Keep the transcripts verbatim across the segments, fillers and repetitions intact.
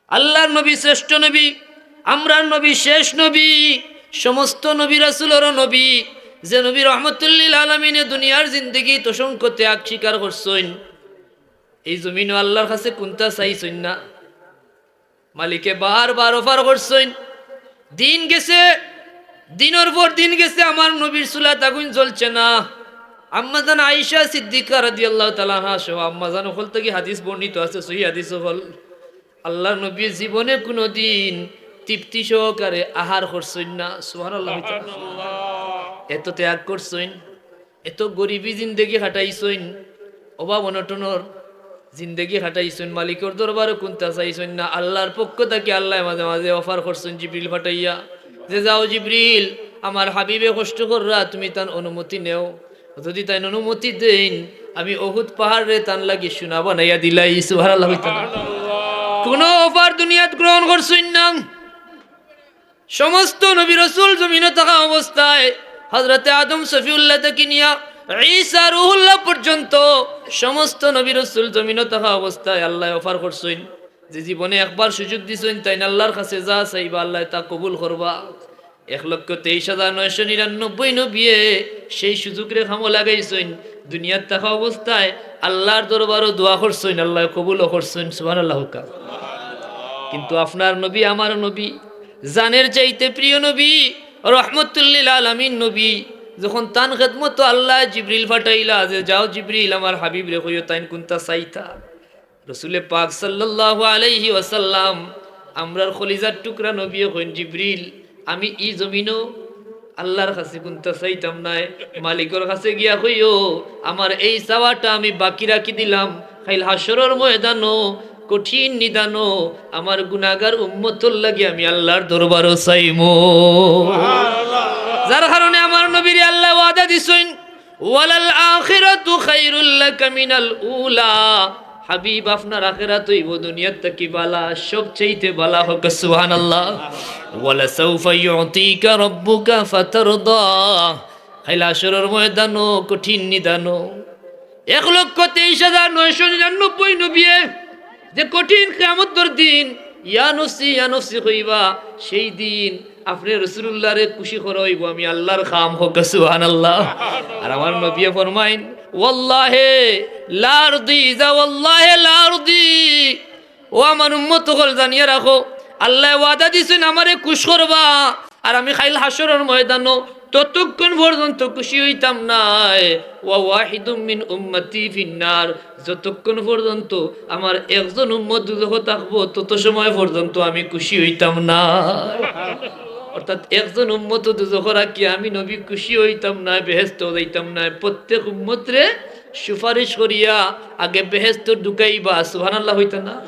আল্লাহর নবী শ্রেষ্ঠ নবী, আমরার নবী শেষ নবী, সমস্ত নবী রাসূলরও নবী, যে নবী রহমতুল্লিল আলামিনে দুনিয়ার জিন্দেগিত অসংখ্য ত্যাগ স্বীকার করছইন। এই জমিনও আল্লাহর কাছে কুন্তা চাইছইন না। মালিকে বারবার অফার করছইন, দিন গেছে, দিনর পর দিন গেছে, আমার নবীর চুলাত আগুন জ্বলছে না। আম্মাজান আয়েশা সিদ্দিকা রাদিয়াল্লাহু তাআলা আনহা সহ আম্মাজান অকল থাকি হাদিস বর্ণিত আছে, সহিহ হাদিস অকল। আল্লাহর নবী জীবনে কুনুদিন তৃপ্তি সহকারে আহার করছইন না। সুবহানাল্লাহ। এত ত্যাগ করছইন, এত গরিবি জিন্দেগি কাটাইছইন, অভাব অনটনর জিন্দেগি কাটাইছইন, মালিকর দরবারও কুন্তা চাইছইন না। আল্লাহর পক্ষ থাকি আল্লায় মাঝে মাঝে অফার করছইন জিবরিল পাঠাইয়া, যে, "যাও জিবরিল, আমার হাবিবে কষ্ট কররা, তুমি তান অনুমতি নেও।" যদি তাইন অনুমতি দেইন, আমি উহুদ পাহাড়রে তান লাগি সোনা বানাইয়া দিলাই। সুবহানাল্লাহ। কুনু অফার দুনিয়াত গ্রহণ করছইন না। সমস্ত নবী রাসূল জমিনো থাকা অবস্থায়, হযরতে আদম সফিউল্লাহ থাকি নিয়া ঈসা রুহুল্লাহ পর্যন্ত সমস্ত নবী রাসূল জমিনো থাকা অবস্থায় আল্লায় অফার করছইন, যে জীবনে একবার সুযোগ দিছইন, তাইন আল্লাহর কাছে যা চাইবা আল্লায় তা কবুল করবা। এক লক্ষ তেইশ হাজার নয়শো নিরানব্বই নবিয়ে সেই সুযোগরে কামো লাগাইছইন। দুনিয়াত থাকা অবস্থায় আল্লাহর দরবারও দোয়া করছইন, আল্লায় কবুলও করছইন। সুবহানাল্লাহ। কিন্তু আপনার নবী, আমার নবী, জানের চাইতে প্রিয় নবী, রহমতুল্লিল আলামিন নবী, যখন তান খেদমতো আল্লায় জিবরিল পাঠাইলা যে, "যাও জিবরিল, আমার হাবিবরে কইও তাইন কুন্তা চাইতা।" রসুলে পাক সাল্লাল্লাহু আলাইহি ওয়াসাল্লাম, আমরার কলিজার টুকরা নবীয়ে কইন, "জিবরিল, আমি ই জমিনো আল্লাহর কাছে কুন্তা চাইতাম নায়, মালিকর কাছে গিয়া কইও, আমার এই চাওয়াটা আমি বাকি রাখি দিলাম, কাইল হাশরর ময়দানো কঠিন নিদানো আমার গুনাহগার উম্মতর লাগি আমি আল্লাহর দরবারও চাইমু।" যার কারণে আমার নবীরে আল্লায় ওয়াদা দিছইন, "ওয়ালাল আখিরাতু খাইরুল লাকা মিনাল উলা।" হাবিব, আপনার আখিরাত অইবো দুনিয়ার থাকি বালা, সবচাইতে বালা। কউক্কা সুবহানাল্লাহ। "ওয়ালা সাউফা ইউতিকা রাব্বুকা ফাতারদা।" কাইল হাশরর ময়দানো কঠিন নিদানো এক লক্ষ তেইশ হাজার নয়শো নিরানব্বই নবিয়ে যে কঠিন কিয়ামতর দিন ইয়া নফসি, ইয়া নফসি কইবা, সেই দিন আপনে রসুলুল্লাহরে খুশি করা অইবো আমি আল্লাহর কাম। কউক্কা সুবহানাল্লাহ। আর আমার নবিয়ে ফরমাইন, "ওয়াল্লাহে লা আরদি, যা ওয়াল্লাহে লা আরদি।" ও আমার উম্মত অকল, জানিয়া রাখো, আল্লায় ওয়াদা দিছইন আমারে খুশ করবা, আর আমি কাইল হাশরর ময়দানো ততক্ষণ পর্যন্ত খুশি অইতাম নায়, "ওয়া ওয়াহিদুম মিন উম্মতি ফিন্নার", যতক্ষণ পর্যন্ত আমার একজন উম্মত দুজখো থাকবো, তত সময় পর্যন্ত আমি খুশি অইতাম না। অর্থাৎ একজন উম্মত দুজখো রাখিয়া আমি নবী খুশি অইতাম না, বেহেস্তো যাইতাম না। প্রত্যেক উম্মতরে সুপারিশ করিয়া আগে বেহেস্তো ঢুকাইবা। সুবহানাল্লাহ অইতা না?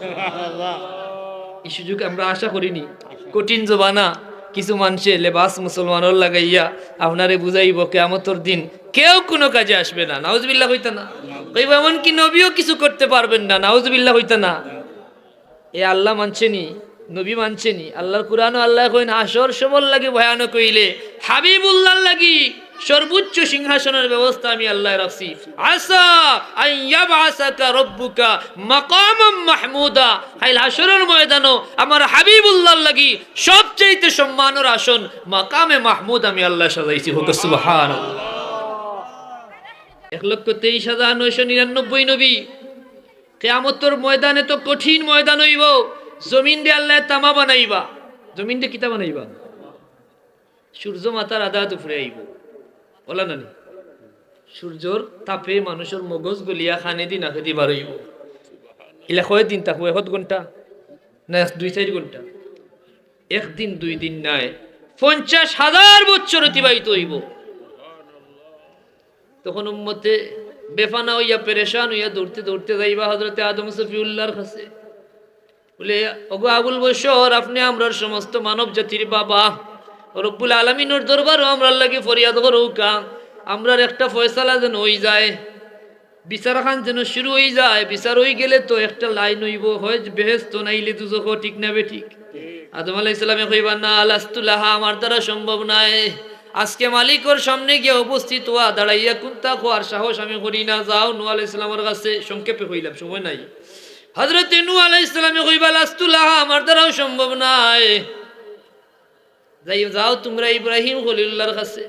ই সুযোগ আমরা আশা করিনি। কঠিন জমানা, কিছু মানষে লেবাস মুসলমানর লাগাইয়া আপনারে বুঝাইবো, কিয়ামতর দিন কেউ কুনু কাজে আসবে না। নাউজুবিল্লাহ অইতা না? কইবো, "এমনকি নবীও কিছু করতে পারবেন না।" নাউজুবিল্লাহ অইতা না? এ আল্লাহ মানছে নি, নবী মানছে নি। আল্লাহর কুরআনো আল্লায় কইন, "হাশর সমর লাগি ভয়ানক অইলে হাবিবুল্লাহর লাগি সর্বোচ্চ সিংহাসনর ব্যবস্থা আমি আল্লায় রাখছি।" "আসা আন ইয়াবআসাকা রাব্বুকা মাকামাম মাহমুদা।" কাইল হাশরর ময়দানো আমার হাবিবুল্লাহর লাগি সবচাইতে সম্মানর আসন, মাকামে মাহমুদ আমি আল্লায় সাজাইছি। কউক্কা সুবহানাল্লাহ। এক লক্ষ তেইশ হাজার নয়শো নিরানব্বই নবী, কিয়ামতর ময়দানে তো কঠিন ময়দান অইবো। জমিনরে আল্লায় তামা বানাইবা। জমিনরে কিতা বানাইবা? সূর্য মাথার আধাত উপরে আইবো। অলা নানি? সূর্যর তাপে মানুষর মগজ গলিয়া কানেদি নাকেদি বার অইবো। ইলা কয়দিন থাকবো? এক ঘন্টা? না, এক দুই চাইর ঘন্টা? একদিন দুই দিন নায়, পঞ্চাশ হাজার বছর অতিবাহিত অইবো। তখন উম্মতে বেফানা অইয়া, পেরেশান অইয়া, দৌড়তে দৌড়তে যাইবা হযরতে আদম সফিউল্লাহর কাছে। বলে, "ওগো আবুল বশর, আপনে আমরার সমস্ত মানব জাতির বাবা, রব্বুল আলামিনর দরবারো আমরার লাগি ফরিয়াদ করউক্কা, আমরার একটা ফয়সালা যেন অই যায়, বিচারখান যেন শুরু অই যায়, বিচার অই গেলে তো একটা লাইন অইবো, হয় বেহেস্ত নাইলে দুজখ, ঠিক না বেঠিক?" আদম আলাইহিস সালামে কইবা, "না, লাস্তু লাহা, আমার দ্বারা সম্ভব নায়। আজকে মালিকর সামনে গিয়া উপস্থিত অওয়া, দাঁড়াইয়া কুন্তা কওয়ার সাহস আমি করি না। যাও নূহ আলাইহিস সালামর কাছে।" সংক্ষেপে কইলাম, সময় নাই। হযরতে নূহ আলাইহিস সালামে কইবা, "লাস্তু লাহা, আমার দ্বারাও সম্ভব নায়।" যাই, যাও তুমরা ইব্রাহিম খলিলুল্লাহর কাছে।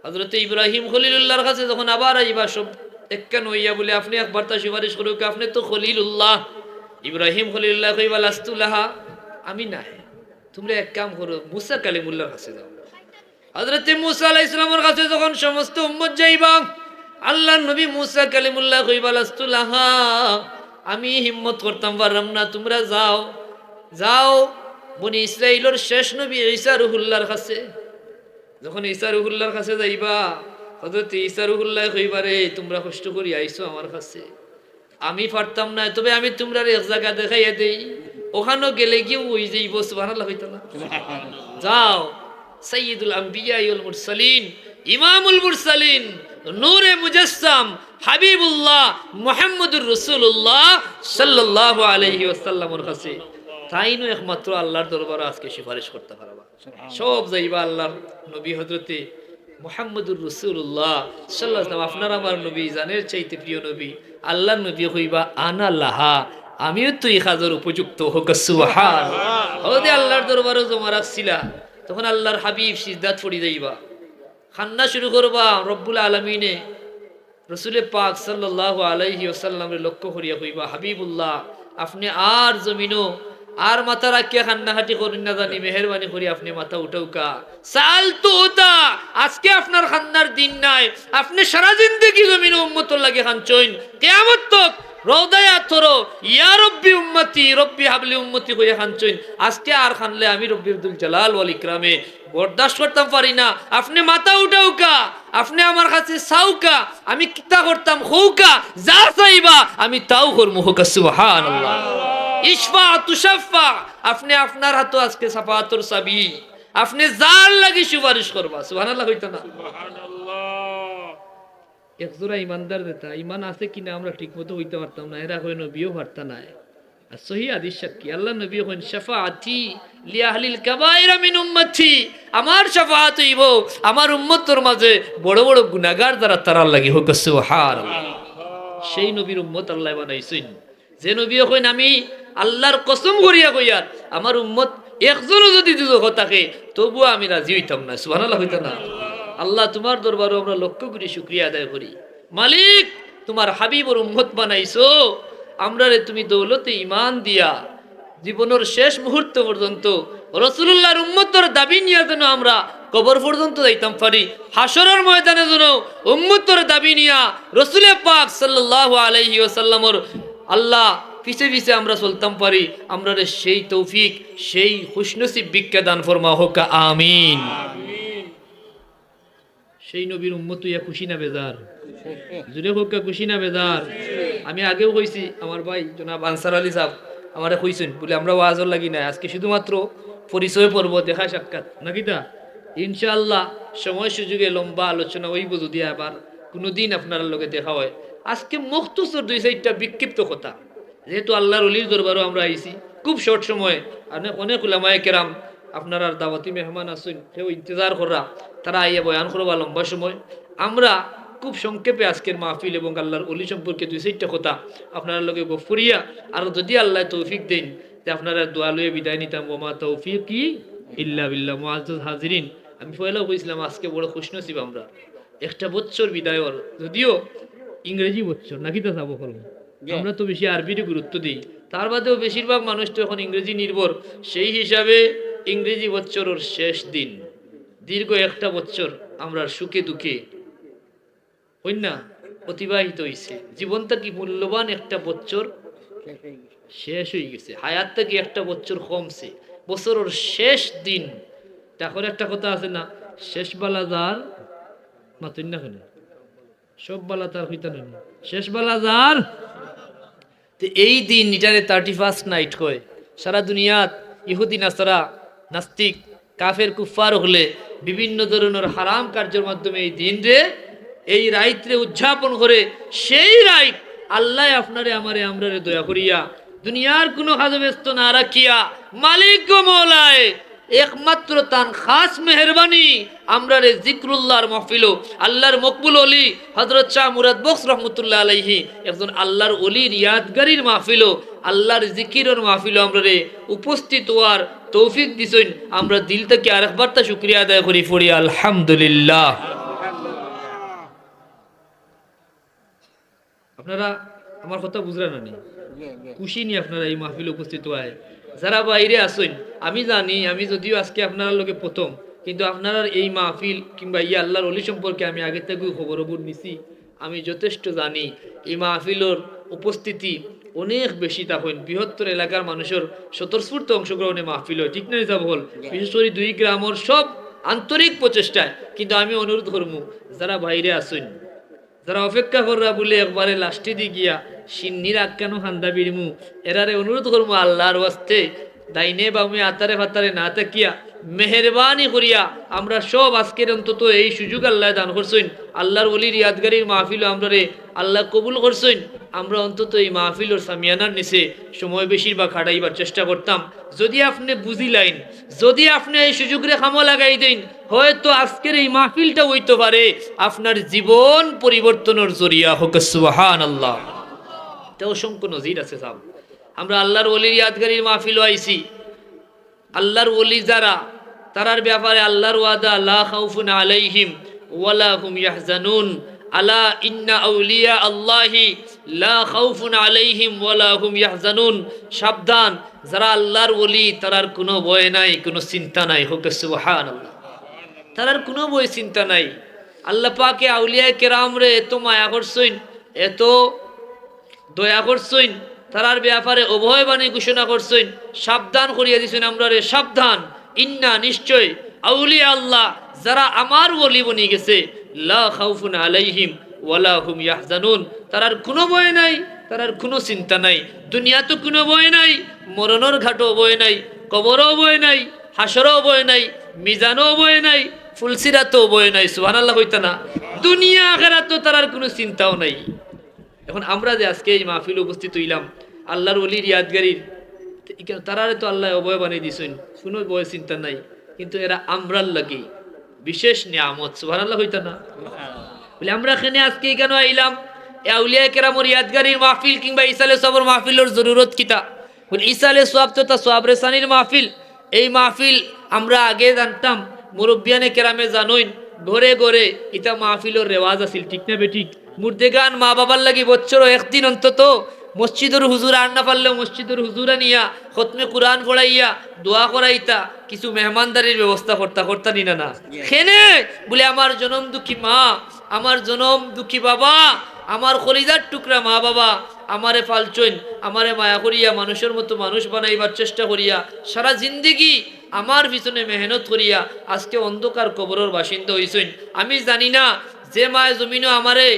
হযরতে ইব্রাহিম খলিলুল্লাহর কাছে যখন আবার আইবা, সব একখান অইয়া বলে, "আপনে একবারতা সুপারিশ করউক্কা, আপনে তো খলিলুল্লাহ।" ইব্রাহিম খলিলুল্লায় কইবা, "লাস্তু লাহা, আমি নায়। তুমরা এক কাম করো, মুসা কালিমুল্লাহর কাছে যাও।" হযরতে মুসা আলাইহিস সালামর কাছে যখন সমস্ত উম্মত যাইবা, আল্লাহর নবী মুসা কালিমুল্লায় কইবা, "লাস্তু লাহা, আমি হিম্মত করতাম পাররাম না, তুমরা যাও, যাও বনি ইসরাইলর শেষ নবী ঈসা রুহুল্লাহর কাছে।" যখন ঈসা রুহুল্লাহর কাছে যাইবা, হযরতে ঈসা রুহুল্লায় কইবা, "রে, তুমরা কষ্ট করি আইছো আমার কাছে, আমি পারতাম নায়, তবে আমি তুমরারে এক জাগা দেখাইয়া দেই, অখানো গেলে গিয়া অই যাইবো।" সুবহানাল্লাহ কইতা না? যাও, সাইয়্যিদুল আম্বিয়া ওয়াল মুরসালিন, ইমামুল মুরসালিন, নূরে মুজাসসাম, হাবিবুল্লাহ, মুহাম্মদুর রাসূলুল্লাহ সাল্লাল্লাহু আলাইহি ওয়াসাল্লামর কাছে। তাইনউ একমাত্র আল্লাহর দরবারো আজকে সুপারিশ করতা পারবা। সব যাইবা আল্লাহর নবী হযরতে মুহাম্মদুর রাসূলুল্লাহ সাল্লাল্লাহু আলাইহি ওয়াসাল্লাম, আপনার আমার নবী, জানের চাইতে প্রিয় নবী। আল্লাহর নবী কইবা, "আনা লাহা, আমিও তো ই কাজর উপযুক্ত।" কউক্কা সুবহান। অউ যে আল্লাহর দরবারো জমা রাখছিলা, তখন আল্লাহর হাবিব সিজদাত পড়ি যাইবা, কান্না শুরু করবা, রব্বুল আলামিনে রসুলে পাক সাল্লাল্লাহু আলাইহি ওয়াসাল্লামরে লক্ষ্য করিয়া কইবা, "হাবিবুল্লাহ, আপনে আর জমিনো আর মাথা রাখিয়া কান্নাকাটি করইন না জানি, মেহেরবানি করি আপনে মাথা উঠাউক্কা।" সাআলতু উতা, আজকে আপনার কান্নার দিন নায়, আপনে সারা জিন্দেগি জমিনো উম্মতর লাগি কানছইন, কিয়ামত তক রওদায়ে আতহারো ইয়া রব্বি উম্মতি, রব্বি হাবলি উম্মতি কইয়া কানছইন, আজকে আর কানলে আমি রব্বি জুল জালাল ওয়াল ইকরামে বরদাস্ত করতাম পারি না। আপনে মাথা উঠাউক্কা, আপনে আমার কাছে চাউক্কা, আমি কিতা করতাম কউক্কা, যা চাইবা আমি তাও করমু। কউক্কা সুবহানাল্লাহ। ইশফা তুশাফফা, আপনে আপনার আতো আজকে শাফাআতর চাবি, আপনে যার লাগি সুপারিশ করবা। সুবহানাল্লাহ কইতা না? একজোড়া ইমানদার যেতা, ইমান আছে কিনা আমরা ঠিকমতো কইতা পারতাম না, এরা কয় নবীও পারতা নায়। আর সহি হাদিস সাক্ষী, আল্লাহর নবী কইন, "শাফাআতি লি আহলিল কাবাইরা মিন উম্মতি।" আমার শাফাআত অইবো আমার উম্মতর মাঝে বড় বড় গুনাগার যারা, তারার লাগি। কউক্কা সুবহানাল্লাহ। সেই নবীর উম্মত আল্লায় বানাইছইন। যে নবীয়ে কইন, "আমি আল্লাহর কসম করিয়া কইয়ার, আমার উম্মত একজনও যুদি দুজখো থাকে, তবুও আমি রাজি অইতাম না।" সুবহানাল্লাহ কইতা না? আল্লাহ, তুমার দরবারো আমরা লক্ষ কোটি শুকরিয়া আদায় করি। মালিক, তুমার হাবিবর উম্মত বানাইছো, আমরারে তুমি দৌলতে ইমান দিয়া জীবনর শেষ মুহূর্ত পর্যন্ত রসুলুল্লাহর উম্মতর দাবি নিয়া যেন আমরা কবর পর্যন্ত যাইতাম পারি, হাশরর ময়দানে যেন উম্মতর দাবি নিয়া রসুলে পাক সাল্লাল্লাহু আলাইহি ওয়াসাল্লামর আল্লাহ পিছে পিছে আমরা চলতাম পারি, আমরারে সেই তৌফিক, সেই খুশনসিব ভিক্ষা দান ফরমা। কউক্কা আমিন। সেই নবীর উম্মত অইয়া খুশি না বেজার? জুরে কউক্কা, খুশি না বেজার? আমি আগেও কইছি, আমার ভাই জনাব আনসার আলী সাব আমারে কইছইন, বুলে, "আমরা ওয়াজর লাগি নায়, আজকে শুধুমাত্র পরিচয় পর্ব, দেখা সাক্ষাৎ, না কিতা?" ইনশাআল্লাহ, সময় সুযোগে লম্বা আলোচনা অইবো, যুদি আবার কুনুদিন আপনারার লগে দেখা অয়। আজকে মুখতসর দুই চাইরটা বিক্ষিপ্ত কথা, যেহেতু আল্লাহর ওলির দরবারো আমরা আইছি, খুব short সময়, অনেক, অনেক উলামায়ে কেরাম আপনারার দাওয়াতি মেহমান আছইন, কেউ ইন্তজার কররা, তারা আইয়া বয়ান করবা লম্বা সময়। আমরা খুব সংক্ষেপে আজকের মাহফিল এবং আল্লাহর ওলি সম্পর্কে দুই চাইরটা কথা আপনারার লগে গফ করিয়া, আর যুদি আল্লায় তৌফিক দেইন, তে আপনারার দোয়া লইয়া বিদায় নিতাম। ওমা তৌফিকি ইল্লা বিল্লাহ। মুআজ্জাজ হাজিরিন, আমি পয়লাও কইছিলাম, আজকে বড় খুশনসিব আমরা। একটা বছর বিদায় অর, যদিও ইংরেজি বছর, না কিতা সাব অকল? জি। আমরা তো বেশি আরবিরে গুরুত্ব দেই, তার বাদেও বেশিরভাগ মানুষ তো এখন ইংরেজি নির্ভর। সেই হিসাবে ইংরেজি বছরর শেষ দিন, দীর্ঘ একটা বছর আমরার সুখে দুঃখে, অইন্য, অতিবাহিত অইছে। জীবন থাকি মূল্যবান একটা বছর শেষ অইগেছে, হায়াত থাকি একটা বছর কমছে। বছরর শেষ দিন, তখন একটা কথা আছে না, "শেষ বালা যার", মাতইন না কেনে? সব বালা তার কইতা নায় নি। শেষ বালা যার। তে এই দিন, ইটারে thirty first night কয়। সারা দুনিয়াত ইহুদি নাসারা, নাস্তিক, কাফের কুফফার অকলে বিভিন্ন ধরনর হারাম কার্যর মাধ্যমে এই দিনরে, এই রাইতরে উদযাপন করে। সেই রাইত আল্লায় আপনারে, আমারে, আমরারে দয়া করিয়া দুনিয়ার কুনু কাজে ব্যস্ত না রাখিয়া মালিক গো মওলায় একমাত্র তান খাস মেহেরবানি আমরারে জিক্রুল্লাহর মাহফিলো, আল্লাহর মকবুল অলি হযরত শাহ মুরাদ বখশ রহমতুল্লাহ আলাইহি, একজন আল্লাহর অলির ইয়াদগারির মাহফিলো, আল্লাহর জিকিরর মাহফিলো আমরারে উপস্থিত অওয়ার তৌফিক দিছইন। আমরা দিল থাকি আরেকবার তা শুকরিয়া আদায় করি, পড়ি আলহামদুলিল্লাহ। আপনারা আমার কথা বুঝরা না নি? খুশি নি আপনারা এই মাহফিলো উপস্থিত অওয়ায়? যারা বাইরে আছইন, আমি জানি, আমি যদিও আজকে আপনারার লগে প্রথম, কিন্তু আপনারার এই মাহফিল কিংবা ই আল্লাহর অলি সম্পর্কে আমি আগে থাকি খবর খবর নিছি। আমি যথেষ্ট জানি এই মাহফিলর উপস্থিতি অনেক বেশি, তখন বৃহত্তর এলাকার মানুষর স্বতঃস্ফূর্ত অংশগ্রহণে মাহফিল অয়, ঠিক না নি সাব অকল? বিশেষ করি দুই গ্রামর সব আন্তরিক প্রচেষ্টায়। কিন্তু আমি অনুরোধ করমু, যারা বাইরে আছইন, যারা অপেক্ষা কররা বুলে একবারে লাস্টেদি গিয়া শিন্নির আক্কানো খান্দা বিড়মু, এরারে অনুরোধ করমু আল্লাহর ওয়াস্তে, ডাইনে বামে আতারে ফাতারে না থাকিয়া, মেহেরবানি করিয়া আমরা সব আজকের অন্তত এই সুযোগ আল্লায় দান করছইন, আল্লাহর অলির ইয়াদগারির মাহফিলো আমরারে আল্লায় কবুল করছইন, আমরা অন্তত এই মাহফিলর সামিয়ানার নিচে সময় বেশিরভাগ খাটাইবার চেষ্টা করতাম। যদি আপনে বুঝিলাইন, যদি আপনে এই সুযোগরে কামো লাগাই দেইন, হয়তো আজকের এই মাহফিলটা অইতো পারে আপনার জীবন পরিবর্তনর জরিয়া। কউক্কা সুবহানাল্লাহ। তে অসংখ্য নজির আছে সাব। আমরা আল্লাহর ওলির ইয়াদগারির মাহফিলো আইছি। আল্লাহর ওলি যারা, তারার ব্যাপারে আল্লাহর ওয়াদা, লা খাউফুন আলাইহিম ওয়ালা হুম ইয়াহজানুন, আলা ইন্না আউলিয়া আল্লাহি লা খাউফুন আলাইহিম ওয়ালা হুম ইয়াহজানুন। সাবধান, যারা আল্লাহর ওলি, তারার কুনু ভয় নাই, কুনু চিন্তা নাই। কউক্কা সুবহানাল্লাহ। তারার কুনু ভয় চিন্তা নাই। আল্লাহ পাকে আউলিয়ায়ে কেরামরে এত মায়া করছইন, এত দয়া করছইন, তারার ব্যাপারে অভয় বাণী ঘোষণা করছইন, সাবধান করিয়া দিছইন আমরারে, সাবধান। ইন্না, নিশ্চয়, আউলিয়া আল্লাহ, যারা আমার ওলি বনি গেছে, লা খাউফুন আলাইহিম ওয়ালা হুম ইয়াহজানুন, তারার কুনু ভয় নাই, তারার কুনু চিন্তা নাই। দুনিয়াত কুনু ভয় নাই, মরণর ঘাটো ভয় নাই, কবরও ভয় নাই, হাশরও ভয় নাই, মিজানও ভয় নাই, ফুলসিরাতও ভয় নাই। সুবহানাল্লাহ কইতা না? দুনিয়া আখেরাতো তারার কুনু চিন্তাও নাই। এখন আমরা যে আজকে এই মাহফিলো উপস্থিত অইলাম, আল্লাহর ওলির ইয়াদগারির, তারারে তো আল্লায় অভয় বানাই দিছইন, কুনু ভয় চিন্তা নাই, কিন্তু এরা আমরার লাগি বিশেষ নিয়ামত। সুবহানাল্লাহ কইতা না? বুলে, আমরা কেনে আজকে ইকানো আইলাম, এ আউলিয়ায়ে কেরামর ইয়াদগারির মাহফিল কিংবা ইসালে সওয়াবর মাহফিলর জরুরত কিতা? বুলে, ইসালে সওয়াব তো তা সওয়াব রেসানির মাহফিল। এই মাহফিল আমরা আগে জানতাম, মুরব্বিয়ানে কেরামে জানইন, ঘরে ঘরে ইতা মাহফিলর রেওয়াজ আছিল, ঠিক না বেঠিক? মুর্দেগান মা বাবার লাগি বছরো একদিন অন্তত মসজিদর হুজুর আর না পারলেও মসজিদর হুজুর আনিয়া খতমে কুরআন পড়াইয়া দোয়া করাইতা, কিছু মেহমানদারির ব্যবস্থা করতা, করতা নি না, না? কেনে? বুলে, আমার জনম দুঃখী মা, আমার জনম দুঃখী বাবা, আমার কলিজার টুকরা মা বাবা আমারে পালছইন, আমারে মায়া করিয়া মানুষর মতো মানুষ বানাইবার চেষ্টা করিয়া সারা জিন্দেগি আমার পিছনে মেহনত করিয়া আজকে অন্ধকার কবরর বাসিন্দা অইছইন। আমি জানি না যে মায়ে জমিনো আমারে,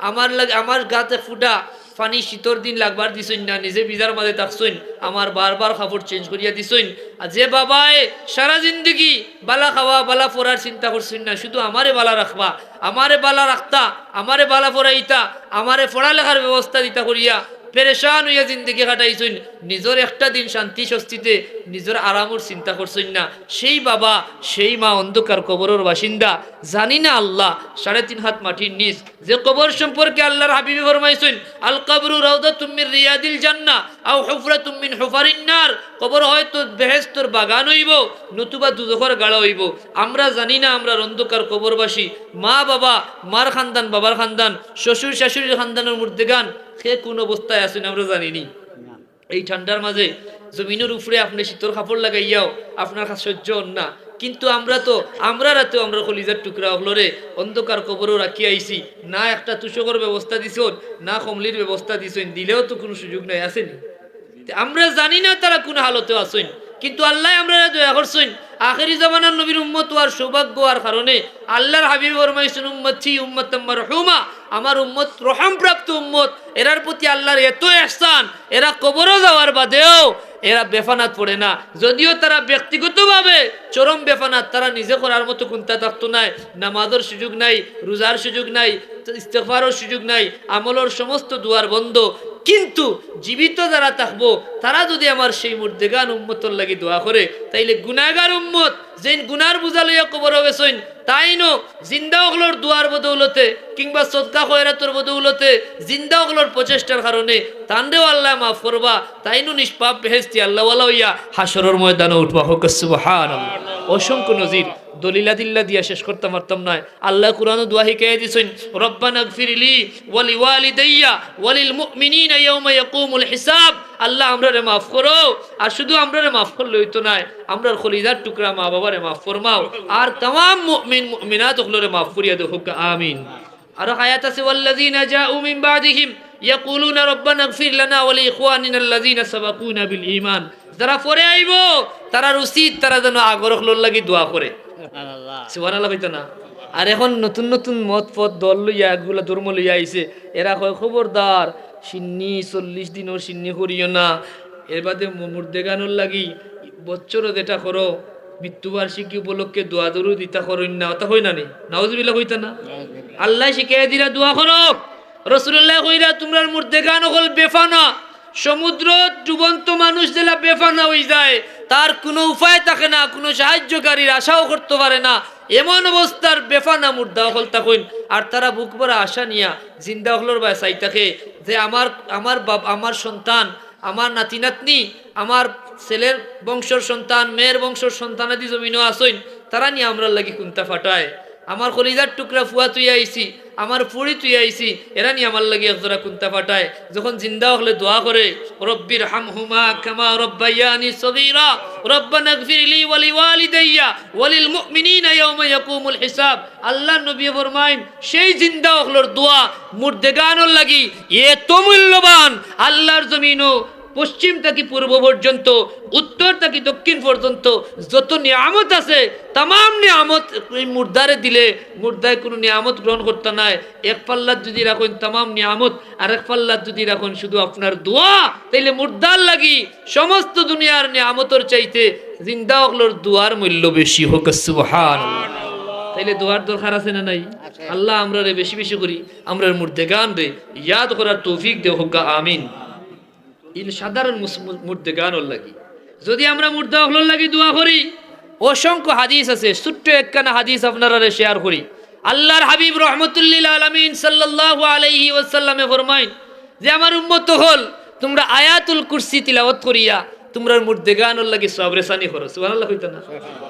আমার লাগ-, আমার গাত এক ফুটা পানি শীতর দিন লাগবার দিছইন না, নিজে ভিজার মাঝে থাকছইন, আমার বারবার কাপড় change করিয়া দিছইন। আর যে বাবায় সারা জিন্দেগি বালা খাওয়া, বালা পড়ার চিন্তা করছইন না, শুধু আমারে বালা রাখবা, আমারে বালা রাখতা, আমারে বালা পড়াইতা, আমারে পড়ালেখার ব্যবস্থা দিতা করিয়া পেরেশান অইয়া জিন্দেগি কাটাইছইন, নিজর একটা দিন শান্তি স্বস্তিতে নিজর আরামর চিন্তা করছইন না, সেই বাবা, সেই মা অন্ধকার কবরর বাসিন্দা, জানি না আল্লাহ সাড়ে তিন হাত মাটির নিচ, যে কবর সম্পর্কে আল্লাহর হাবিবে ফরমাইছইন, "আল কবরু রাউদাতুম মিন রিয়াদিল জান্নাহ আও হুফরাতুম মিন হুফারিন নার", কবর হয়তো বেহেশতর বাগান অইবো, নতুবা দুজখর গাড়া অইবো। আমরা জানি না, আমরার অন্ধকার কবরবাসী মা বাবা, মার খান্দান, বাবার খান্দান, শ্বশুর শাশুড়ির খান্দানর মুর্দেগান কে কুন অবস্থায় আছইন, আমরা জানি নি। এই ঠান্ডার মাঝে জমিনর উপরে আপনে শীতর কাপড় লাগাইয়াও আপনার কাছে সহ্য অর না, কিন্তু আমরা তো, আমরার আতেও আমরার কলিজার টুকরা অকলরে অন্ধকার কবরো রাখিয়া আইছি। না একটা তুষকর ব্যবস্থা দিছইন, না কমলির ব্যবস্থা দিছইন, দিলেও তো কুনু সুযোগ নাই, আছে নি? তে আমরা জানি না তারা কুন হালতো আছইন, কিন্তু আল্লায় আমরারে দয়া করছইন। আখেরি জামানার নবীর উম্মত অওয়ার সৌভাগ্য অওয়ার কারণে আল্লাহর হাবিব ফরমাইছইন, "উম্মতি উম্মাতাম মারহুমা", আমার উম্মত রহমপ্রাপ্ত উম্মত, এরার প্রতি আল্লাহর এত এহসান, এরা কবরো যাওয়ার বাদেও এরা বেফানাত পড়ে না। যদিও তারা ব্যক্তিগতভাবে চরম বেফানাত, তারা নিজে করার মতো কুন্তা থাকতো নায়, নামাজর সুযোগ নাই, রোজার সুযোগ নাই, ইস্তেগফারর সুযোগ নাই, আমলর সমস্ত দুয়ার বন্ধ, কিন্তু জীবিত যারা থাকবো, তারা যুদি আমার সেই মুর্দেগান উম্মতর লাগি দোয়া করে, তাইলে গুনাগার উম্মত, যেইন গুনার বুঝা লইয়া কবরো গেছইন, তাইনও জিন্দা অকলর দোয়ার বদৌলতে কিংবা সদকা খয়রাতর বদৌলতে, জিন্দা অকলর প্রচেষ্টার কারণে তানরেও আল্লায় মাফ করবা, তাইনও নিষ্পাপ বেহেস্তি আল্লাহওয়ালা অইয়া হাশরর ময়দানো উঠবা। কউক্কা সুবহানাল্লাহ। অসংখ্য নজির, দলিল আদিল্লা দিয়া শেষ করতাম পারতাম নায়। আল্লায় কুরআনো দোয়া হিকাইয়া দিছইন, "রব্বানা গফিরলি ওয়ালি ওয়ালিদাইয়া ওয়ালিল মুমিনিনা ইয়াউমা ইয়াকুমুল হিসাব।" আল্লাহ, আমরারে মাফ করো। আর শুধু আমরারে মাফ করলে অইতো নায়, আমরার কলিজার টুকরা মা বাবারে মাফ ফরমাও, আর তামাম মুমিন মুমিনাত অকলরে মাফ করিয়া দেও। কউক্কা আমিন। আরো আয়াত আছে, "ওয়াল্লাযীনা জাউ মিন বা'দিহিম ইয়াকুলুনা রাব্বানা ইগফির লানা ওয়া লিইখওয়ানিনাল্লাযীনা সাবাকুনা বিল ঈমান।" যারা পরে আইবো, তারার উচিত তারা যেন আগর অকলর লাগি দোয়া করে। সুবহানাল্লাহ। সুবহানাল্লাহ কইতা না? আর এখন নতুন নতুন মত পথ দল লইয়া, এগুলা ধর্ম লইয়া আইছে, এরা কয়, "খবরদার, শিন্নি, চল্লিশ দিনর শিন্নি করিও না।" এর বাদে মু-, মুর্দেগানর লাগি বছরো যেটা করো, মৃত্যুবার্ষিকী উপলক্ষে দোয়া দরুদ ইতা করইন না, অতা কয় না নি? নাউজুবিল্লাহ কইতা না? আল্লায় শিখাইয়া দিরা দোয়া করো। রাসূলুল্লায় কইরা, "তুমরার মুর্দেগান অকল বেফানা, সমুদ্রত ডুবন্ত মানুষ যেলা বেফানা অইযায়, তার কুনু উপায় থাকে না, কুনু সাহায্যকারীর আশাও করতো পারে না, এমন অবস্থার বেফানা মুর্দা অকল থাকইন।" আর তারা বুক ভরা আশা নিয়া জিন্দা অকলর বায় চাই থাকে যে আমার, আমার বাপ, আমার সন্তান, আমার নাতি নাতনি, আমার ছেলের বংশর সন্তান, মেয়ের বংশর সন্তানাদি জমিনো আছইন, তারা নি আমরার লাগি কুন্তা ফাটায়। আমার কলিজার টুকরা ফুয়া থুইয়া আইছি, আমার ফুড়ি থুইয়া আইছি, এরা নি আমার লাগি একজোড়া কুন্তা ফাটায়। যখন জিন্দা অকলে দোয়া করে, "রব্বির হামহুমা কামা রব্বায়ানি সগীরা, রব্বানা গফিরলি ওয়ালি ওয়ালিদাইয়া ওয়ালিল মুমিনিনা ইয়াউমা ইয়াকুমুল হিসাব।" আল্লাহর নবী ফরমাইন, সেই জিন্দা অকলর দোয়া মুর্দেগানর লাগি এত মূল্যবান, আল্লাহর জমিনো পশ্চিম থাকি পূর্ব পর্যন্ত, উত্তর থাকি দক্ষিণ পর্যন্ত যত নিয়ামত আছে, তামাম নিয়ামত এই মুর্দারে দিলে মুর্দায় কুনু নিয়ামত গ্রহণ করতা নায়। এক পাল্লাত যুদি রাখইন তামাম নিয়ামত, আর এক পাল্লাত যুদি রাখইন শুধু আপনার দোয়া, তাইলে মুর্দার লাগি সমস্ত দুনিয়ার নিয়ামতর চাইতে জিন্দা অকলর দোয়ার মূল্য বেশি। কউক্কা সুবহানাল্লাহ। তাইলে দোয়ার দরকার আছে না নাই? আল্লাহ আমরারে বেশি বেশি করি আমরার মুর্দেগানরে ইয়াদ করার তৌফিক দেও। কউক্কা আমিন। ইন সাধারণ মুস-, মু-, মুর্দেগানর লাগি। যুদি আমরা মুর্দা অকলর লাগি দোয়া করি, অসংখ্য হাদিস আছে, ছোট্ট একখানা হাদিস আপনারারে share করি। আল্লাহর হাবিব রহমতুল্লিল আলামিন সাল্লাল্লাহু আলাইহি ওয়াসাল্লামে ফরমাইন যে, "আমার উম্মত অকল, তুমরা আয়াতুল কুরসি তিলাওয়াত করিয়া তুমরার মুর্দেগানর লাগি সওয়াব রেসানি করো।" সুবহানাল্লাহ কইতা না?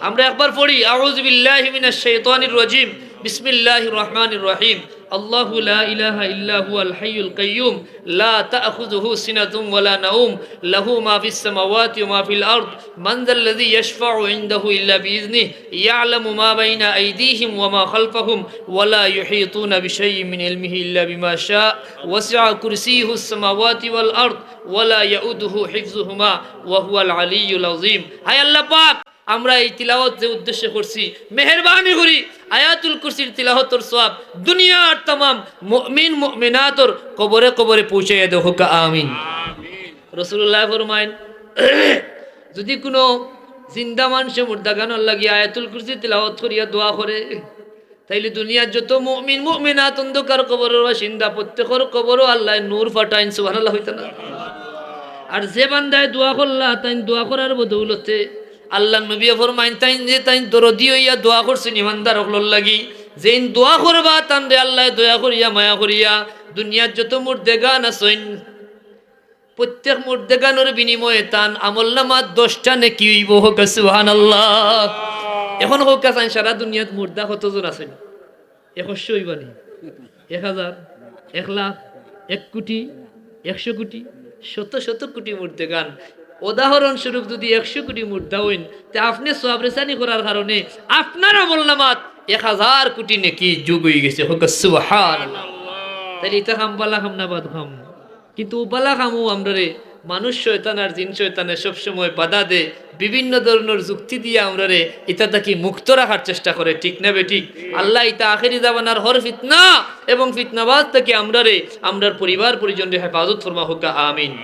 আমরা একবার পড়ি, "আউযু বিল্লাহি মিনাশ শাইতানির রাজিম, বিসমিল্লাহির রহমানির রহিম।" الله لا إله إلا هو الحي القيوم لا تأخذه سنة ولا نوم له ما في السماوات وما في الأرض من ذا الذي يشفع عنده إلا بإذنه يعلم ما بين أيديهم وما خلفهم ولا يحيطون بشيء من علمه إلا بما شاء وسع كرسيه السماوات والأرض ولا يؤوده حفظهما وهو العلي العظيم. হায় আল্লাহ পাক, আমরা এই তিলাওয়াত যে উদ্দেশ্যে করছি, মেহেরবানি করি আয়াতুল কুরসির তিলাওয়াতর সওয়াব দুনিয়ার তামাম মুমিন মুমিনাতর কবরে কবরে পৌঁছাইয়া দেও। কউক্কা আমিন। রাসূলুল্লায় ফরমাইন, যুদি কুনু জিন্দা মানষে মুর্দাগানর লাগি আয়াতুল কুরসি তিলাওয়াত করিয়া দোয়া করে, তাইলে দুনিয়ার যত মুমিন মুমিনাত অন্ধকার কবরর বাসিন্দা, প্রত্যেকর কবরো আল্লায় নূর ফাটাইন। সুবহানাল্লাহ কইতা না? আর যে বান্দায় দোয়া করলা, তাইন দোয়া করার বদৌলতে আল্লাহর নবীয়ে ফরমাইন, তাইন যে তাইন দরদি অইয়া দোয়া করছইন ইমানদার অকলর লাগি, যেইন দোয়া করবা, তানরে আল্লায় দয়া করিয়া, মায়া করিয়া, দুনিয়ার যত মুর্দেগান আছইন, প্রত্যেক মুর্দেগানর বিনিময়ে তান আমলনামাত দশটা নেকি অইবো। কউক্কা সুবহানাল্লাহ। এখন কউক্কা চাইন, সারা দুনিয়াত মুর্দা কতজন আছইন? একশো অইবা নি? এক হাজার? এক লাখ? এক কোটি? একশো কোটি? শত শত কোটি মুর্দেগান। উদাহরণস্বরূপ, যুদি একশো কোটি মুর্দা অইন, তে আপনে সওয়াব রেসানি করার কারণে আপনার আমলনামাত এক হাজার কোটি নেকি যোগ অইগেছে। কউক্কা সুবহানাল্লাহ। তাইলে ইতা কাম ভালা কাম না বাদ কাম? কিন্তু অউ ভালা কামো আমরারে মানুষ শয়তান আর জিন শয়তানে সবসময় বাধা দেয়, বিভিন্ন ধরনর যুক্তি দিয়া আমরারে ইতা থাকি মুক্ত রাখার চেষ্টা করে, ঠিক না বেঠিক? আল্লায় ইতা আখেরি জামানার হর ফিতনা এবং ফিতনাবাজ থাকি আমরারে, আমরার পরিবার পরিজনরে হেফাজত ফরমা। কউক্কা আমিন।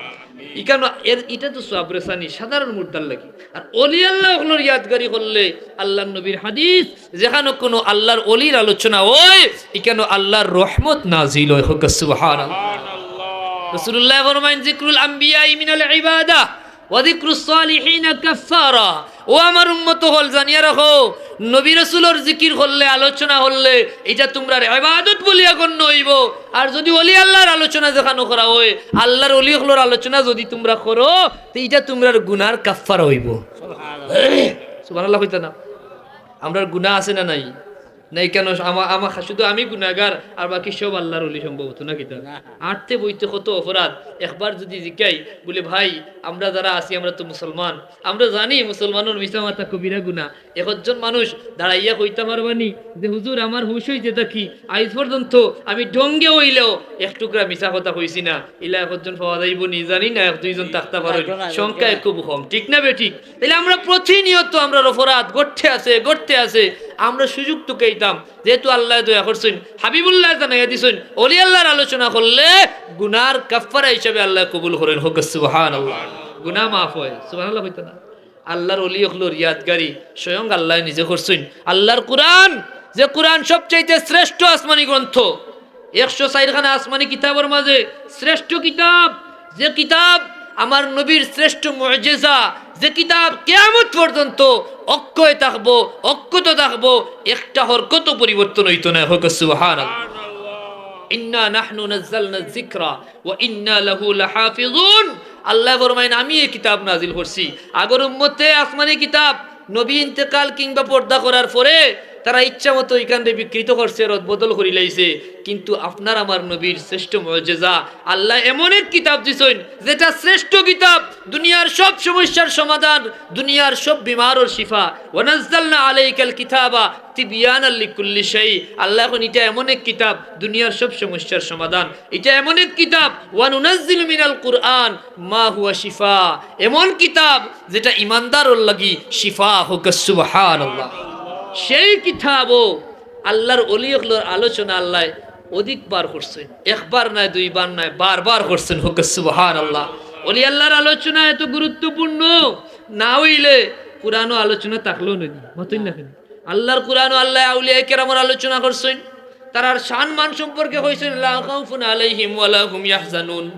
ইখানো এর, ইটা তো সওয়াব রেসানি সাধারণ মুর্দার লাগি। আর অলি আল্লাহ অকলর ইয়াদগারি করলে আল্লাহর নবীর হাদিস, যেখানো কুনু আল্লাহর অলির আলোচনা অয়, ইখানো আল্লাহর রহমত নাজিল অয়। কউক্কা সুবহানাল্লাহ। রাসূলুল্লাহ ফরমাইন, "যিকরুল আম্বিয়াই মিনাল ইবাদা ওয়া যিকরুস সালিহিনা কাফফারা।" ও আমার উম্মত অকল, জানিয়া রাখো, নবী রাসূলর জিকির করলে, আলোচনা করলে, ইটা তুমরার ইবাদত বলিয়া গণ্য অইবো। আর যুদি অলি আল্লাহর আলোচনা যেখানো করা অয়, আল্লাহর অলি অকলর আলোচনা যুদি তুমরা করো, তে ইটা তুমরার গুনার কাফফারা অইবো। সুবহানাল্লাহ কইতা না? আমরার গুনা আছে না নাই? নাই কেন? আমা-, আমা-, শুধু আমি গুনাগার, আর বাকি সব আল্লাহর অলি সম্ভবত, না কিতা? আটতে বইতে কত অপরাধ। একবার যুদি জিকাই, বলে, "ভাই, আমরা যারা আছি, আমরা তো মুসলমান, আমরা জানি মুসলমানর মিছা মাতা কবিরা গুনা।" একজন মানুষ দাঁড়াইয়া কইতা পারবানি যে, "হুজুর, আমার হুশ অইতে থাকি আইজ পর্যন্ত আমি ঢঙ্গে অইলেও এক টুকরা মিছা কথা কইছি না।" ইলা একজন পাওয়া যাইবো নি, জানি না, এক দুইজন থাকতা পারইন, সংখ্যায় খুব কম, ঠিক না বেঠিক? তাইলে আমরা প্রতিনিয়ত আমরার অপরাধ ঘটতে আছে, ঘটতে আছে। আমরা সুযোগ তুকাইতাম, যেহেতু আল্লায় দয়া করছইন, হাবিবুল্লায় জানাইয়া দিছইন, অলি আল্লাহর আলোচনা করলে গুনার কাফফারা হিসাবে আল্লায় কবুল করইন। হক সুবহানাল্লাহ। গুনা মাফ অয়। সুবহানাল্লাহ কইতা না? আল্লাহর অলি অকলর ইয়াদগারি স্বয়ং আল্লায় নিজে করছইন। আল্লাহর কুরআন, যে কুরআন সবচাইতে শ্রেষ্ঠ আসমানি গ্রন্থ, একশো চাইরখানা আসমানি কিতাবর মাঝে শ্রেষ্ঠ কিতাব, যে কিতাব আমার নবীর শ্রেষ্ঠ মুজিজা, যে কিতাব কিয়ামত পর্যন্ত অক্ষয় থাকবো, অক্ষত থাকবো, একটা হরকতও পরিবর্তন অইতো নায়। হক সুবহানাল্লাহ। ইন্না নাহনু নাজ্জালনা যিকরা ওয়া ইন্না লাহু লাহাফিজুন। আল্লায় ফরমাইন, "আমি এই কিতাব নাজিল করছি।" আগর উম্মতে আসমানি কিতাব নবী ইন্তেকাল কিংবা পর্দা করার পরে তারা ইচ্ছা মতো ইখানরে বিকৃত করছে, রদবদল করিলাইছে। কিন্তু আপনার আমার নবীর শ্রেষ্ঠ মুজিজা, আল্লায় এমন এক কিতাব দিছইন, যেটা শ্রেষ্ঠ কিতাব, দুনিয়ার সব সমস্যার সমাধান, দুনিয়ার সব বিমারর শিফা। ওয়া নাজ্জালনা আলাইকাল কিতাবা তিবিয়ানাল লিকুল্লি শাই। আল্লায় কইন, ইটা এমন এক কিতাব, দুনিয়ার সব সমস্যার সমাধান। ইটা এমন এক কিতাব, ওয়া নুনাজ্জিলু মিনাল কুরআন মা হুয়া শিফা, এমন কিতাব যেটা ইমানদারর লাগি শিফা। হক সুবহানাল্লাহ। সেই কিতাবও আল্লাহর অলি অকলর আলোচনা আল্লায় অধিকবার করছইন, একবার নায়, দুইবার নায়, বারবার করছইন। হক সুবহানাল্লাহ। অলি আল্লাহর আলোচনা এত গুরুত্বপূর্ণ, না অইলে কুরআনও আলোচনা থাকলো নায়। মাতইন না কেনে? আল্লাহর কুরআনও আল্লায় আউলিয়ায়ে কেরামর আলোচনা করছইন, তারার শান মান সম্পর্কে কইছইন, "লা খাউফুন আলাইহিম ওয়া লা হুম ইয়াহজানুন।"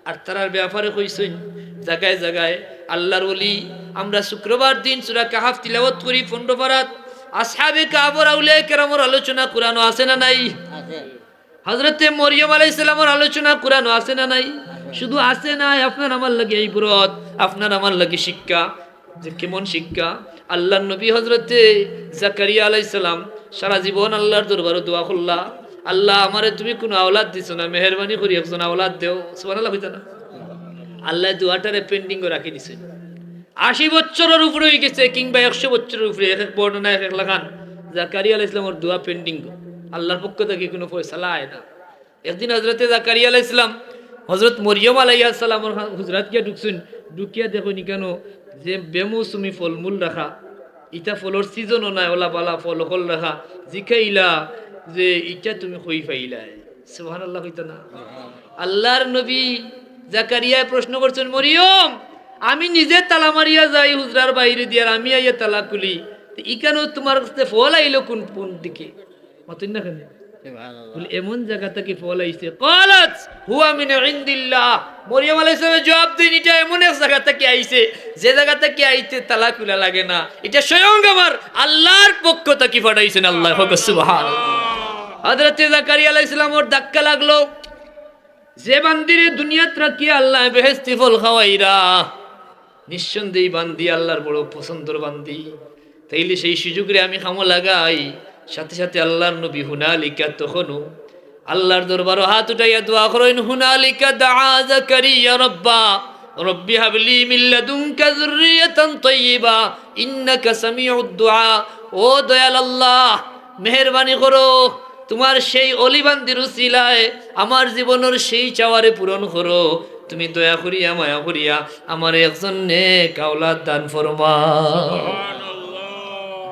আর তারার ব্যাপারে কইছইন জাগায় জাগায়, আল্লাহর ওলি, আমরা শুক্রবার দিন সূরা কাহাফ তিলাওয়াত করি পনেরো পারাত, আসহাবে কাহাফর আউলিয়ায়ে কেরামর আলোচনা কুরআনও আছে না নাই? আছে। হযরতে মরিয়ম আলাইহিস সালামর আলোচনা কুরআনও আছে না নাই? শুধু আছে না, আপনার আমার লাগি ইবরত, আপনার আমার লাগি শিক্ষা। যে কেমন শিক্ষা? আল্লাহর নবী হযরতে জাকারিয়া আলাইহিস সালাম সারা জীবন আল্লাহর দরবারো দোয়া করলা, "আল্লাহ, আমারে তুমি কুনু আওলাদ দিছো না, মেহেরবানি করি একজন আওলাদ দেও।" সুবহানাল্লাহ কইতা না? আল্লায় দোয়াটারে pending-ও রাখি দিছইন। আশি বছরর উপরে অইগেছে কিংবা একশো বছরর উপরে, এক এক বর্ণনা এক এক লাখান। জাকারিয়া আলাইহিস সালামর দোয়া pending-ও। আল্লাহর পক্ষ থাকি কুনু ফয়সালা আয় না। একদিন হযরতে জাকারিয়া আলাইহিস সালাম হযরত মরিয়ম আলাইহিস সালামর হা-, হুজরাত গিয়া ঢুকছইন, ঢুকিয়া দেখইন ইখানো যে বেমৌসুমি ফলমূল রাখা, ইটা ফলর season-ও নায়, অলা বালা ফল অকল রাখা। জিকাইলা যে, "ইটা তুমি কই পাইলায়?" সুবহানাল্লাহ কইতা না? আল্লাহর নবী জাকারিয়ায় প্রশ্ন করছইন, "মরিয়ম, আমি নিজে তালা মারিয়া যাই হুজরার বাইরে দি, আর আমি আইয়া তালা খুলি, তে ইখানো তুমার কাছে ফল আইলো কুন, কুন দিকে?" মাতইন না কেনে? সুবহানাল্লাহ। বলে, "এমন জাগা থাকি ফল আইছে।" ক্বালাত, "হুয়া মিন ইনদিল্লাহ।" মরিয়ম আলাইহিস সালামে জবাব দেইন, "ইটা এমন এক জাগা থাকি আইছে, যে জাগা থাকি আইতে তালা খুলা লাগে না। ইটা স্বয়ং আমার আল্লাহর পক্ষ থাকি পাঠাইছইন আল্লায়।" হক সুবহানাল্লাহ। হযরতে জাকারিয়া আলাইহিস সালামর ধাক্কা লাগলো, যে বান্দিরে দুনিয়াত রাখিয়া আল্লায় বেহেশতি ফল খাওয়াইরা, নিঃসন্দেহে বান্দি আল্লাহর বড় পছন্দর বান্দি। তাইলে সেই সুযোগরে আমি কামো লাগাই। সাথে সাথে আল্লাহর নবী হুনালিকা তখনও আল্লাহর দরবারো হাত উঠাইয়া দোয়া করইন, হুনালিকা দাআ জাকারিয়া রাব্বা, রব্বি হাবলি মিন লাদুনকা যুররিয়াতান তাইয়্যিবা, ইন্নাকা সামিউদ দুআ। ও দয়াল আল্লাহ, মেহেরবানি করো, তুমার সেই অলি বান্দির উসিলায় আমার জীবনর সেই চাওয়ারে পূরণ করো। তুমি দয়া করিয়া, মায়া করিয়া আমারে একজন নেক আওলাদ দান ফরমাও।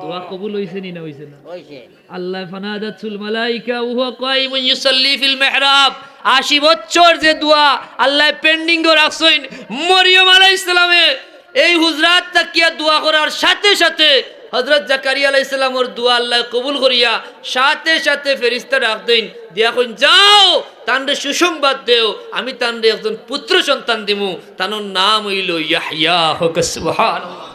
দোয়া কবুল অইছে নি না অইছে না? অইছে। আল্লায়, ফানাদাতহুল মালাইকা ওয়া হুয়া কাইমুন ইউসাল্লি ফিল মিহরাব। আশি বছর যে দোয়া আল্লায় pending-ও রাখছইন, মরিয়ম আলাইহিস সালামে এই হুজরাত থাকিয়া দোয়া করার সাথে সাথে হযরত জাকারিয়া আলাইহিস সালামর দোয়া আল্লায় কবুল করিয়া সাথে সাথে ফেরেশতা ডাক দেইন, দিয়া কইন, "যাও, তানরে সুসংবাদ দেও, আমি তানরে একজন পুত্র সন্তান দিমু, তানর নাম অইলো ইয়াহইয়া।" হক সুবহানাল্লাহ।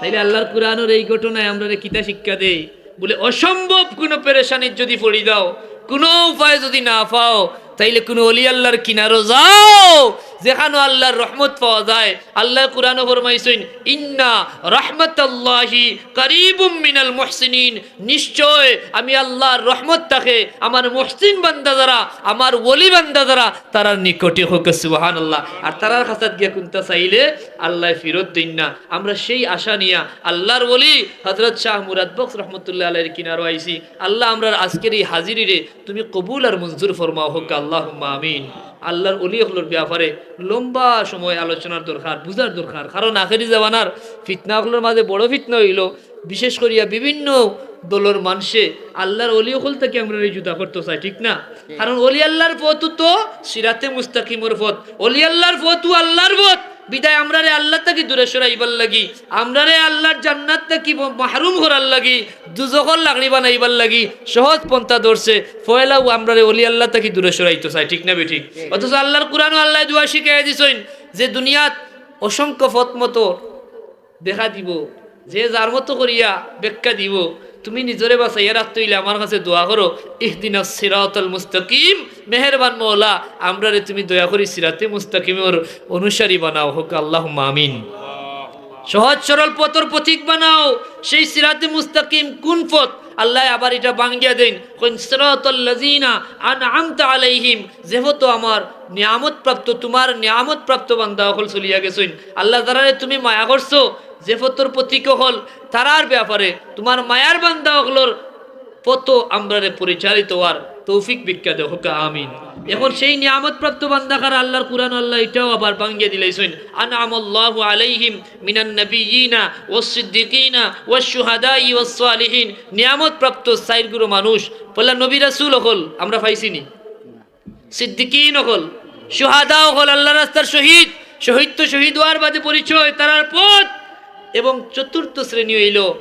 তাইলে আল্লাহর কোরআনর এই ঘটনায় আমরারে কিতা শিক্ষা দেয়? বলে, অসম্ভব কুনু পেরেশানিত যুদি পড়ি যাও, কুনু উপায় যুদি না পাও, তাইলে কুনু অলি আল্লাহর কিনারো যাও, যেখানো আল্লাহর রহমত পাওয়া যায়। আল্লায় কোরআনো ফরমাইছইন, "ইন্না রাহমাতাল্লাহি কারীবুম মিনাল মুহসিনিন।" নিশ্চয় আমি আল্লাহর রহমত থাকে আমার মুহসিন বান্দা যারা, আমার ওলি বান্দা যারা, তারার নিকটে। হক সুবহানাল্লাহ। আর তারার কাছাত গিয়া কুন্তা চাইলে আল্লায় ফিরত দেইন না। আমরা সেই আশা নিয়া আল্লাহর ওলি হযরত শাহ মুরাদ বক্স রহমতুল্লাহ আলাইহির কিনারো আইছি। আল্লাহ, আমরার আজকের এই হাজিরিরে তুমি কবুল আর মঞ্জুর ফরমাও, হক আল্লাহুম্মা আমিন। আল্লাহর ওলি অকলর ব্যাপারে লম্বা সময় আলোচনার দরকার, বুঝার দরকার, কারণ আখেরি জামানার ফিতনা অকলর মাঝে বড় ফিতনা অইলো, বিশেষ করিয়া বিভিন্ন দলর মানষে আল্লাহর ওলি অকল থাকি আমরারে জুদা করতো চায়, ঠিক না? কারণ ওলি আল্লাহর পথও তো সিরাতে মুস্তাকিমর পথ, ওলি আল্লাহর পথও আল্লাহর পথ। বিদায় আমরারে আল্লাহ থাকি দূরে সরাইবার লাগি, আমরারে আল্লাহর জান্নাত থাকি ব-, মাহরুম করার লাগি, দুজখর লাকড়ি বানাইবার লাগি সহজ পন্থা ধরছে। পয়লাউ আমরারে ওলি আল্লাহ থাকি দূরে সরাইতো চায়, ঠিক না বেঠিক? অথচ আল্লাহর কোরআনো আল্লায় দোয়া শিখাইয়া দিছইন যে দুনিয়াত অসংখ্য পথ মতো দেখা দিবো, যে যার মতো করিয়া ব্যাখ্যা দিবো। তুমি নিজরে বাঁচাইয়া রাখতে অইলে আমার কাছে দোয়া করো, "ইহদিনাস সিরাতাল মুস্তাকিম।" মেহেরবান মওলা, আমরারে তুমি দয়া করি সিরাতে মুস্তাকিমর অনুসারী বানাও, হক আল্লাহুম্মা আমিন। সহজ সরল পথর পথিক বানাও। সেই সিরাতে মুস্তাকিম কোন পথ? আল্লায় আবার ইটা ভাঙ্গিয়া দেইন, কইন, "সিরাতাল্লাযিনা আনআমতা আলাইহিম", যে পথো আমার নিয়ামত প্রাপ্ত, তুমার নিয়ামত প্রাপ্ত বান্দা অকল চলিয়া গেছইন। আল্লাহ, যারারে তুমি মায়া করছো, যে পথর পথিক অকল, তারার ব্যাপারে তুমার মায়ার বান্দা অকলর পথো আমরারে পরিচালিত অওয়ার তৌফিক ভিক্ষা দেও, হক আমিন। এখন সেই নিয়ামত প্রাপ্ত বান্দা কারা? আল্লাহর কোরআনো আল্লায় ইটাও আবার ভাঙ্গিয়া দিলাইছইন, "আনআমাল্লাহু আলাইহিম মিনান নাবিয়্যিনা ওয়াস সিদ্দিকিনা ওয়াশ শুহাদাই ওয়াস সালিহিন।" নিয়ামত প্রাপ্ত চাইর গুরু মানুষ, পয়লা নবী রাসূল অকল আমরা পাইছি নি? সিদ্দিকিন অকল, শুহাদা অকল, আল্লাহর রাস্তার শহীদ, শহীদ তো শহীদ অওয়ার বাদে পরিচয়, তারার পথ। এবং চতুর্থ শ্রেণী অইলো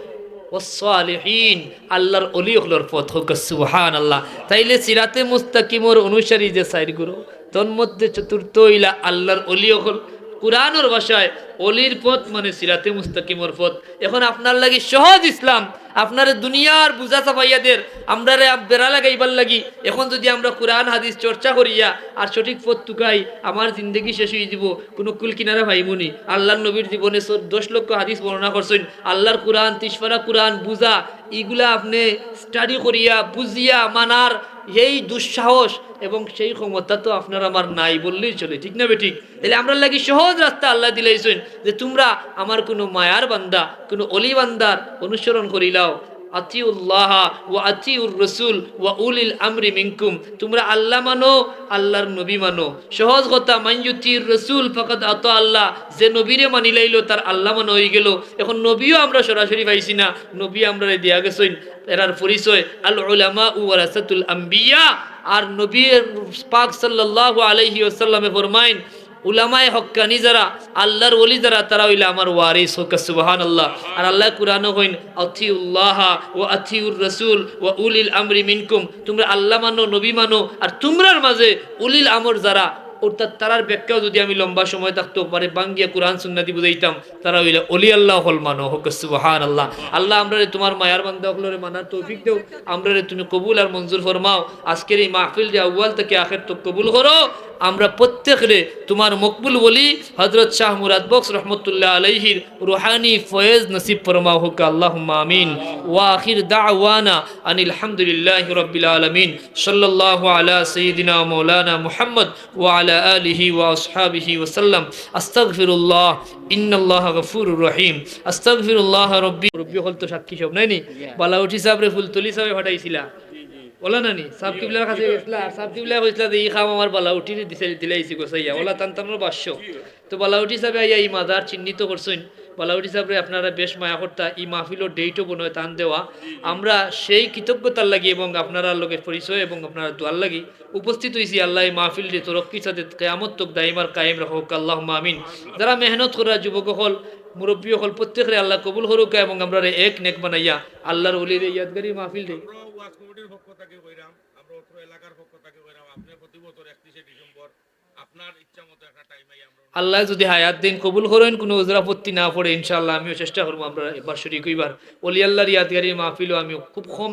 ওয়াস সালিহিন, আল্লাহর ওলি অকলর পথ। হক সুবহানাল্লাহ। তাইলে সিরাতে মুস্তাকিমর অনুসারী যে চাইর গুরু, তন্মধ্যে চতুর্থ অইলা আল্লাহর ওলি অকল। কোরআনর ভাষায় ওলির পথ মানে সিরাতে মুস্তাকিমর পথ। এখন আপনার লাগি সহজ ইসলাম, আপনারে দুনিয়ার বুঝা চাপাইয়া দের, আমরারে আব-, বেড়া লাগাইবার লাগি। এখন যুদি আমরা কোরআন হাদিস চর্চা করিয়া আর সঠিক পথ তুকাই, আমার জিন্দেগি শেষ অইযিবো, কুনু কুল কিনারা পাইমুনি? আল্লাহর নবীর জীবনে স-, দশ লক্ষ হাদিস বর্ণনা করছইন, আল্লাহর কোরআন, তিরিশ পারা কোরআন বুঝা, ইগুলা আপনে study করিয়া, বুঝিয়া, মানার এই দুঃসাহস এবং সেই ক্ষমতা তো আপনার আমার নাই বললেই চলে, ঠিক না বেঠিক? তাইলে আমরার লাগি সহজ রাস্তা আল্লায় দিলাইছইন যে তুমরা আমার কুনু মায়ার বান্দা, কুনু ওলি বান্দার অনুসরণ করিলাও। আতিউল্লাহা ওয়া আতিউর রাসূল ওয়া উলিল আমরি মিনকুম। তুমরা আল্লাহ মানো, আল্লাহর নবী মানো। সহজ কথা, মান ইউতিউর রাসূল ফাকাদ আতা আল্লাহ। যে নবীরে মানিলাইলো, তার আল্লাহ মানা অইগেলো। এখন নবীও আমরা সরাসরি পাইছি না, নবী আমরারে দিয়া গেছইন। এরার পরিচয়, আল উলামা ওয়ারাসাতুল আম্বিয়া। আর নবী পাক সাল্লাল্লাহু আলাইহি ওয়াসাল্লামে ফরমাইন, উলামায়ে হক্কানি যারা, আল্লাহর ওলি যারা, তারা অইলা আমার ওয়ারিস। হক সুবহানাল্লাহ। আর আল্লায় কোরআনো কইন, "আতিউল্লাহা ওয়া আতিউর রাসূল ওয়া উলিল আমরি মিনকুম।" তুমরা আল্লাহ মানো, নবী মানো, আর তুমরার মাঝে উলিল আমর যারা, অর্থাৎ তারার ব্যাখ্যাও যুদি আমি লম্বা সময় থাকতো পারে ভাঙ্গিয়া কোরআন সুন্নাতি বুঝাইতাম, তারা অইলা ওলি আল্লাহ অকল মানো। হক সুবহানাল্লাহ। আল্লাহ, আমরারে তুমার মায়ার বান্দা অকলরে মানার তৌফিক দেও, আমরারে তুমি কবুল আর মঞ্জুর ফরমাও। আজকের এই মাহফিলরে আউয়াল থাকি আখের তক কবুল করো। আমরা প্রত্যেকরে তুমার মকবুল ওলি হযরত শাহ মুরাদ বক্স রহমতুল্লাহ আলাইহির রুহানি ফয়েজ নসিব ফরমাও। হক আল্লাহুম্মা আমিন। ওয়া আখির দাওয়ানা আনিল হামদুলিল্লাহি রাব্বিল আলামিন। সাল্লাল্লাহু আলা সাইয়্যিদিনা মাওলানা মুহাম্মদ ওয়া আলা আলিহি ওয়া আসহাবিহি ওয়া সাল্লাম। আস্তাগফিরুল্লাহ, ইন্নাল্লাহা গাফুরুর রহিম। আস্তাগফিরুল্লাহ রাব্বি। মুরব্বি অকল তো সাক্ষী সব, নায় নি? বালাউটি সাবরে ফুলতলি সাবে পাঠাইছিলা। অলা না নি? সাব কিবলার কাছে গেছলা, আর সাব কিবলায় কইছলা যে, "ই কাম আমার বালাউটিরে দিছে, দিলাইছি গোছাইয়া।" অলা তান তানর ভাষ্য। তো বালাউটি সাবে আইয়া ই মাজার চিহ্নিত করছইন। বালাউটি সাবরে আপনারা বেশ মায়া করতা, ই মাহফিলর date-ও মনে হয় তান দেওয়া। আমরা সেই কৃতজ্ঞতার লাগি এবং আপনারার লগে পরিচয় এবং আপনারার দোয়ার লাগি উপস্থিত অইছি। আল্লাহ এই মাহফিলরে তরক্কির সাথে কিয়ামত তক দাইম আর কায়েম রাখউক, আল্লাহুম্মা আমিন। যারা মেহনত কররা যুবক অকল, মুরব্বী অকল প্রত্যেকরে আল্লাহ কবুল করুকা এবং আমরারে এক নেক বানাইয়া আল্লাহর ওলির এই ইয়াদগারি মাহফিল দেই। আমরা ওয়াজ কমিটির পক্ষ থাকি কইরাম, আমরা অত্র এলাকার পক্ষ থাকি কইরাম, আপনে প্রতি বছর একত্রিশে ডিসেম্বর আপনার ইচ্ছা মতো একটা টাইমে আমরা আল্লাহ যদি হায়াত দিন কবুল করইন, কুনু উজর আপত্তি না পড়ে, ইনশাআল্লাহ আমিও চেষ্টা করমু আমরা একবার শরিক অইবার। ওলি আল্লাহর ইয়াদগারি মাহফিলও আমি খুব কম